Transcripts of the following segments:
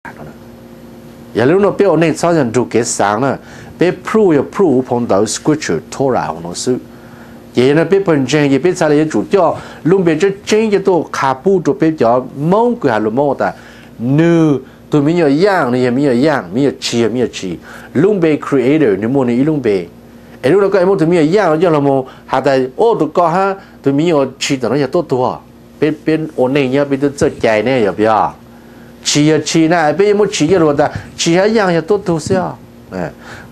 Yog li no peb ua neej txhob yog nrug kev xaav na, peb prove yog prove huv phau ntawv scripture Torah hauv no xwb. Ces yog no peb pawg ntseeg ces peb txhaj le yuav tsum coj lub npe tseeb tseeb coj tuaj qha pub rua peb cov Moob kws has lug Moob tas nwg tug me nyuam yaaj nwg yog me nyuam yaaj, me nyuam tshis yog me nyuam tshis. Lub npe creator nwg muaj nwg ib lub npe. Es lub no koj muab tug me nyuam yaaj no coj lug moog has tas ua tug koj hab tug me nyuam tshis tom no yog tuab tug. Peb, peb ua neej nyob peb tub txawj cai ne yog puas yog? Tshis yog tshis na, peb yuav muab tshis coj lug tas tshis hab yaaj yog tuab tug xwb os.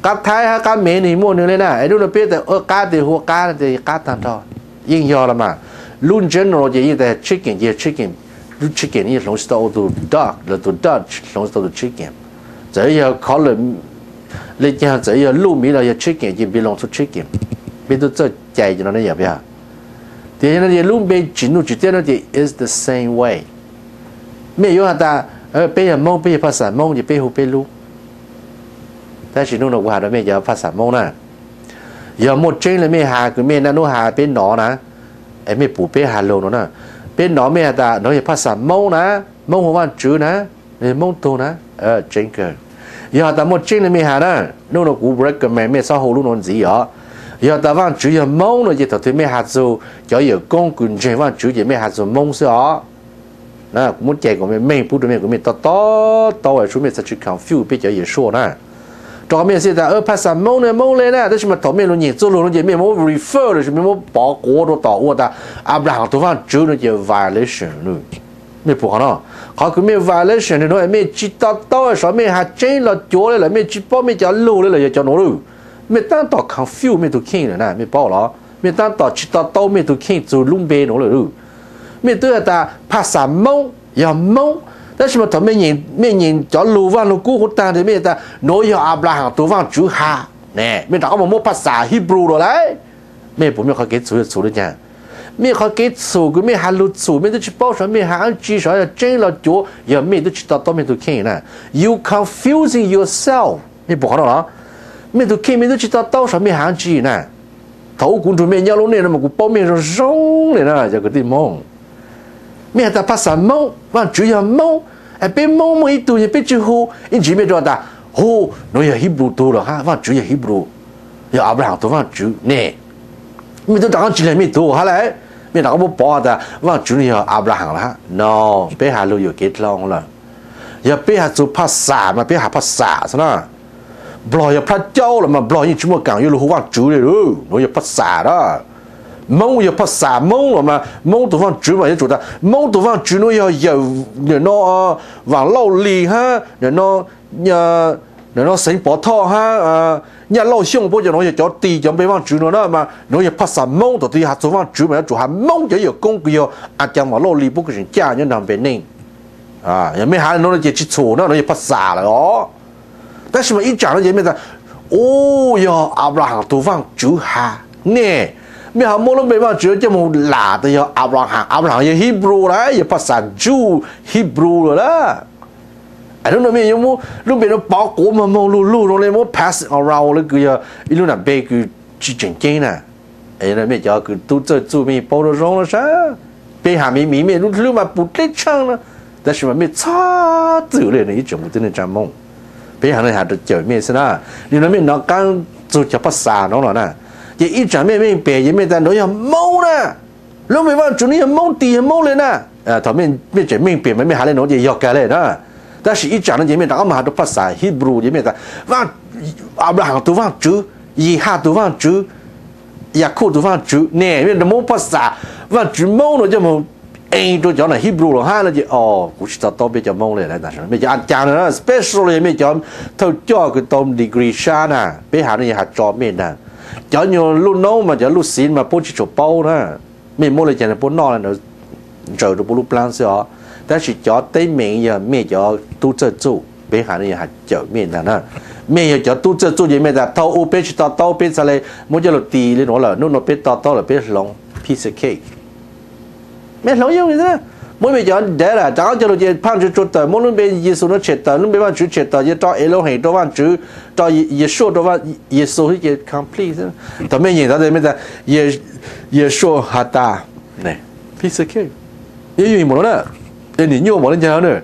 Qab Thaib hab qab Mev nwg muaj nwg le na, es lub no peb tas qab tes hu qab tes qab taag nrho. Yeej yog los mas, lub general ces yeej tas chicken ces chicken, lub chicken yeej hloov tsi tau ua tug duck los tug duck hloov tsi tau tus chicken. Txawm yog color le caag, txawm yog luj miv los yog chicken ces belong to chicken. Peb tub txawj cai cov no ne yog puas yog? Tias yog no ces lub npe tsim nuj tsim tiab no ces it's the same way. Mej yuav has tas peb yog Moob, peb yog phaj xaj Moob ces peb hu peb lub. Tab sis nub no kuv has rua mej cov phaj xaj Moob na, yog muaj tseeb le mej has kws mej naj nub has peb nov na, es mej pum peb has lug no na, peb nov mej has tas nov yog phaj xaj Moob na, Moob hu Vaajtswv na, Moob tug na, tseeb kawg. Yog has tas muaj tseeb le mej has na, nub no kuv recommend mej txhob hu lub no ntxiv os. Yog tas Vaajtswv yog Moob no ces thaum twg mej has txug cov yawm koob kws ntseeg Vaajtswv ces mej has txug Moob xwb os. Kuv muab cais kom meej pub rua mej kom mej to to taub es mej txhaj tsi confuse peb cov Yeshua na. Rua qhov mej xav tas phaj xaj Moob ne Moob le na, tab sis mas thaum mej lug nyeem txuj lug no ces mej muab refer los sis mej muab pov quav rua tom ua tas Abraham tug Vaajtswv no ces violation. Mej pum qhov no, qhov kws mej violation no mej tsi to taub saib mej has tseeb los cuav le lawm, mej tsi paub mej cov lug le lawm yog cov nuav lawm. Mej taab tom confuse mej tug kheej lawm na, mej paub los? Mej taab tom tsi to taub mej tug kheej txug lub npe nuav lawm. Mej twb has tas phaj xaj Moob yog Moob, tab sis mas thaum mej nyeem cov lug Vaaj Lug Kub huv taag tes mej tas nuav yog Abraham tug Vaajtswv has ne, mej rov qab moog muab phaj xaj Hebrew los lawm. Mej pum mej qhov kev txhum yog txhum le caag? Mej qhov kev txhum kws mej has lug txhum, mej twb tsi paub saib mej has dlaab tsi, saib yog tseeb los cuav, yog mej twb tsi to taub mej tug kheej na. You confusing yourself. Mej pum qhov no los? Mej tug kheej mej twb tsi to taub saib mej has dlaab tsi na. Thaum ub kuv nrug mej nyob lub neej no mas kuv paub mej zoo zoo le na cov kwv tij Moob. Mej has tas phaj xaj Moob, Vaajtswv yog Moob, peb Moob muaj ib tug yog peb tsi hu, ib ntsis mej rov tas hu nuav yog Hebrew tug los hab, Vaajtswv yog Hebrew, yog Abraham tug Vaajtswv ne. Mej twb rov qab tsi le mej tug hab lawm, mej rov qab muab pov tas Vaajtswv no yog Abraham los hab no. Peb has lug yuam kev dlhau lawm. Yog peb has txug phaj xaj mas peb has phaj xaj xwb na. Nplog yog phaj caub los mas Nplog yeej tsi muaj kaam yuav lug hu Vaajtswv le lawm, nuav yog phaj xaj na. Moob yog phaj xaj Moob los mas Moob tug Vaajtswv mas yuav tsum tas Moob tug Vaajtswv nuav yog yawm, nim no Vaam Lauj Lis hab, nim no Xeev Pov Thoj hab, Nyaj Lauj Xyooj, puab cov nuav yog cov tis cov npe Vaajtswv nuav na mas nuav yog phaj xaj Moob. Thaum twg has txug Vaajtswv mas yuav tsum has Moob cov yawm koob kws yog a caa Vaam Lauj Lis puab kws tseem caj nyob nraag npe neej. Yog mej has le nuav no ces tsi txhum na, nuav yog phaj xaj lawm os. Tab sis mas ib tsam no ces mej tas, u, yog Abraham tug Vaajtswv has ne. Mej ho muab lub npe Vaajtswv coj moog lam tas yog Abraham, Abraham yog Hebrew lawm, yog phaj xaj Jew, Hebrew lawm lawm. Lub no mej yuav muab lub npe no pov quav moog moog lug lug zoo le muab pass around le kws yog ib lub nam npe kws tsi tseem ceeb na. Mej cov kws tub txawj txuj mej paub zoo zoo lawm sab, peb has miv miv mej lub hlwb mas pum dleb tshaaj na. Tab sis mas mej txhob txwm le nwg ib tsoom kwv tij neej tsaa Moob. Peb has no has rua cawm mej xwb na. Nim no mej nov qaab txug cov phaj xaj no los na, ces ib tsam mej meej pem ces mej tas nuav yog Moob na, lub npe Vaajtswv nuav yog Moob tis yog Moob le na. Thaum mej tseem meej pem mas mej has le nuav ces yog kag le na. Tab sis ib tsam no ces mej rov qab moog has rua phaj xaj Hebrew ces mej tas Abraham tug Vaajtswv, Yehaj tug Vaajtswv, Yakhub tug Vaajtswv ne, mej muab phaj xaj Vaajtswv Moob no coj moog ees rua cov nam Hebrew los hab no ces, o, kuv tsi to taub peb cov Moob le. Mej cov a caa na, specially mej cov thawj coj kws tau degree sab na, peb has no yog has tso mej na. Cov nyuag lub noob mas cov lub xiv mas puab tsi tshua paub na. Mej muab le caag puab noj le ntsaws rua puab lub plaab xwb os. Tab sis cov teeb meem yog mej cov tub txawj txuj, peb has no yog has cawm mej ntag na. Mej yog cov tub txawj txuj ces mej tas thaum ub peb tsi to taub, peb txhaj le muab coj lug tis le nuav lawm, nub no peb to taub lawm peb hloov piece of cake. Mej hloov yooj li xwb. Muab mej cov data rov qab coj lug ces phaj ntswv tsua tawm, muab lub npe Yexus nuav tshem tawm, lub npe Vaajtswv tshem tawm ces rau Elohim, rau Vaajtswv, rau Yeshua, rau Yexus ces complete xwb. Thaum mej nyeem tau mej tas Yeshua has tas, piece of cake, yooj yim npaum no na, es nim nyuaj npaum le caag na.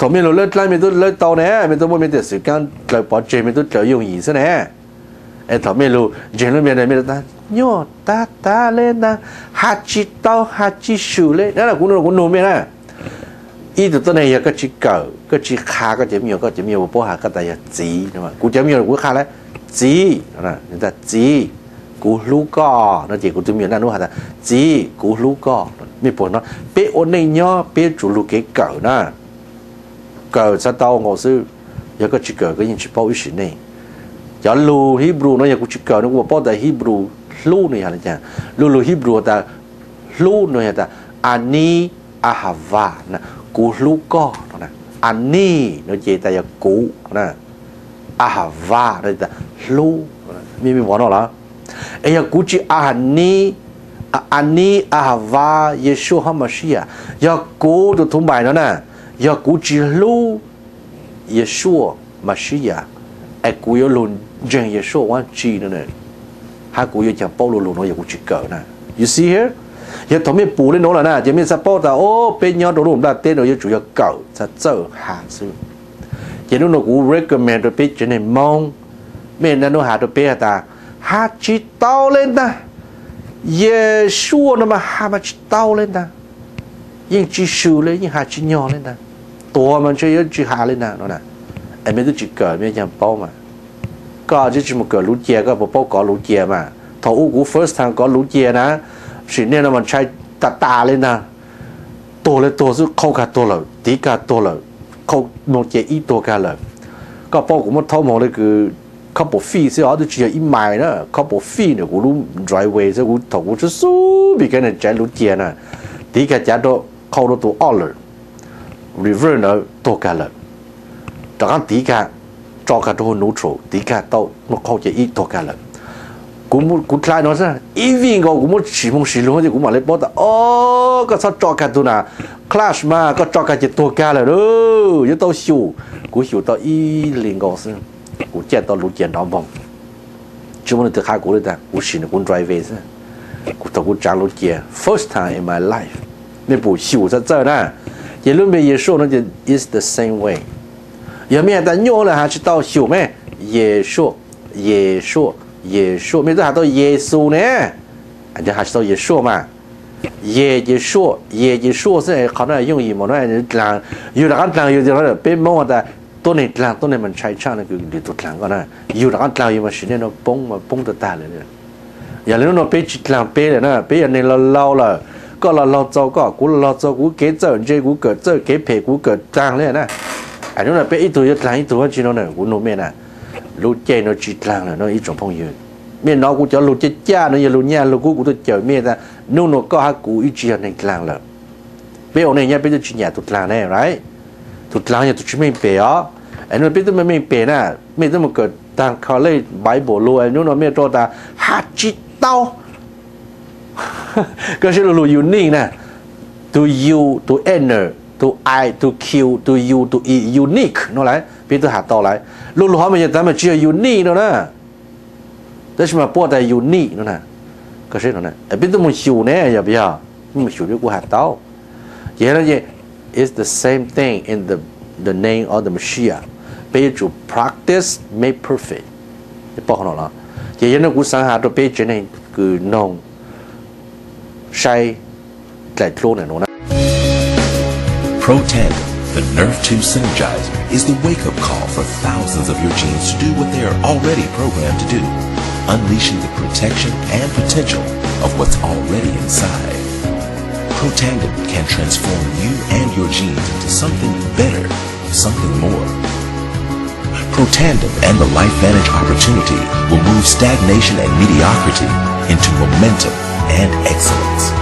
Thaum mej lug lawb dlaab mej tub lawb tau ne, mej tub muaj mej tej xwm kaab dlaws pov tseg, mej tub dlaws yooj yim xwb ne. Es thaum mej lug ntseeg lub npe ne, mej lug tas nyuaj tag tag le ntag, has tsis tau has tsis swm le. Dab kuv, kuv nug mej na, ib tug tuab neeg yog koj tsis kawm, koj tsis qha koj cov me nyuam, koj cov me nyuam puas paub has koj tas yog txiv? Kuv cov me nyuam kuv qha le, txiv, txiv, kuv hlub koj no ces kuv tug me nyuam naj nub has tas txiv, kuv hlub koj. Mej puas no, peb ua neej nyob peb yuav tsum lug kev kawm na. Kawm txhad tau nkaus xwb, yog koj tsis kawm koj yeej tsis paub ib sim neej. Cov lug Hebrew no yog kuv tsis kawm no kuv puas paub tas Hebrew hlub no yog le caag? Lug lug Hebrew tas hlub no yog tas ani ahava, kuv hlub koj no. Ani no ces tas yog kuv na, ahava no tas hlub. Mej, mej pom no los? Es yog kuv tsis ani, ani ahava Yeshua HaMashiach, yog kuv tus thub npais no na, yog kuv tsis hlub Yeshua Mashiach, es kuv yuav lug ntseeg Yeshua Vaj Tswv no, hab kuv yuav caag paub lug lug no yog kuv tsis kawm na? You see here? Yog thaum mej pum le nuav lawm na ces mej txhad paub tas o, peb nyob rau lub nplaj teb no yuav tsum yog kawm txhad txawj has xwb. Ces nub no kuv recommend rau peb tsev neeg Moob, mej naj nub has rau peb has tas has tsis tau le ntag, Yeshua no mas has mas tsis tau le ntag, yeej tsis swm le, yeej has tsis nyog le ntag, tuag mas ntshe yuav tsis has le ntag no. Es mej twb tsis kawm mej caag paub mas. Koj tsis, tsis mus kawm luv cia koj puas paub kov luv cia mas? Thaum ub kuv first time kov luv cia na, sim neej no mas ntshai tas tas le ntag, tuag le tuag xwb, qhau kag tuag lawm, tiv kag tuag lawm, qhau moog cia ib tuag kag lawm. Koj paub kuv muab thaub moog le kws couple feet xwb os, twb tsis yog ib mais na, couple feet ntawm kuv lub driveway xwb, kuv thaum kuv sub sub pim kag na tsaiv luv cia na, tiv kag cav rau, qhau rau tus o lawm, reverse ntawd tuag kag lawm. Rov qaab tiv kag, tso kag rau hauv neutral, tiv kag tau, muab qhau cia ib tuag kag lawm. Kuv dlha no xwb, ib vij nkaus kuv muab sim moog sim lug ces kuv mam le paub tas o, koj txhob tso kag tug na, clutch mas koj tso kag ces tuag kag lawm, yuav tau xyum. Kuv xyum tau ib hlis nkaus xwb, kuv caij tau luv cia nrov npoog. Tsis muaj leej twg qha kuv le tas, kuv sim nws kuv driveway xwb. Kuv thaum kuv tsaav luv cia first time in my life. Mej pum xyum txhaj txawj na. Ces lub npe Yeshua no ces it's the same way. Yog mej has tas nyuaj lawm has tsis tau xyum mej, Yeshua, Yeshua, Yeshua, mej twb has tau Yexus ne, has tsis tau Yeshua mas. Ye Yeshua, Ye Yeshua xwb, qhov no yooj yim mas no dlaag, yug rov qaab dlaag yug tias peb Moob has tas tuab neeg dlaag tuab neeg mas ntshai tshaj no kws lwm tug dlaag koj na. Yug rov qaab dlaag yug mas sim neej no poob mas poob tag tag lawm. Yog le nub no peb tsis dlaag peb lawm na, peb yog neeg laug laug lawm. Koj laug laug txaus koj, kuv laug laug txaus kuv, kev txawj ntse kuv kawm txawj, kev phem kuv kawm dlaag le na. Es nub no peb ib tug yuav dlaag ib tug tsi no na, kuv nug mej na, lub caij no tsis dlaag lawm no ib tsoom phooj ywg. Mej nov kuv cov lug caj caj no yog lug nyaj lug kub kuv tuaj cawm mej tas nub no koj hab kuv ib tsis yog neeg dlaag lawm. Peb ua neej nyob peb twb tsis nyam tug dlaag ne, right? Tug dlaag yog tug tsis meej pem os. Es nub no peb twb meej meej pem na, mej twb mus kawm taag college Bible lug, es nub no mej rau tas has tsis tau. Koj saib lug lug unique na, tug U, tug N, tug I, tug Q, tug U, tug E, unique no lawm peb twb has tau lawm. Lug lug hov mas yog tas mas tsis yog unique no na. Tab sis mas puab tas unique no na. Koj saib no, peb twb mus xyum ne, yog puas yog? Mus xyum peb kuj has tau. Ces no ces it's the same thing in the, the name of the Mashiach. Peb yuav tsum practice make perfect. Peb paub qhov no los? Ces yog no kuv xaav has rau peb tsev neeg kws noog saib dlaim dluab na no na. Protandim, the Nerve two Synergizer, is the wake-up call for thousands of your genes to do what they are already programmed to do, unleashing the protection and potential of what's already inside. Protandim can transform you and your genes into something better, something more. Protandim and the LifeVantage opportunity will move stagnation and mediocrity into momentum and excellence.